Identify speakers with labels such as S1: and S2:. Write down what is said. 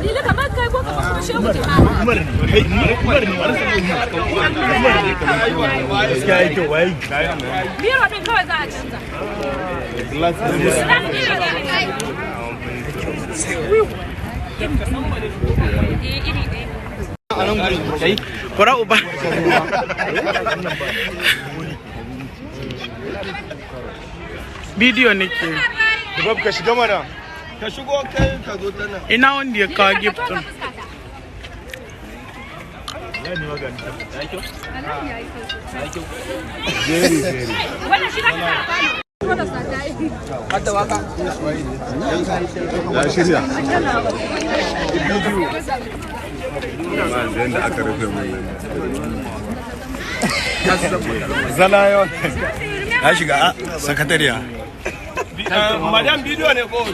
S1: Lili kamar kai ko kamar kuma shehu ke ma.
S2: Umar ne, Umar ne, Umar ne. Gaskiya yake waye.
S1: Biro din kawai za a canza. Glass ɗin ne. Eh, iri ɗaya.
S3: Kura uba. Bidiyo nake.
S2: Bab ka shiga mana.
S4: Ka shigo kai ka zo ta nan.
S3: Ina wanda ya kawo
S1: Lili ka
S3: gift
S1: fito
S3: din.
S1: ka fuskata.
S2: Jerry, Jerry.
S1: Wannan shi zaka sa a falo.
S2: Ya shirya. Yadda aka rufe mai. Zala yawan.
S5: Ya shiga sakatariya.
S4: Madam bidiyo ne ko?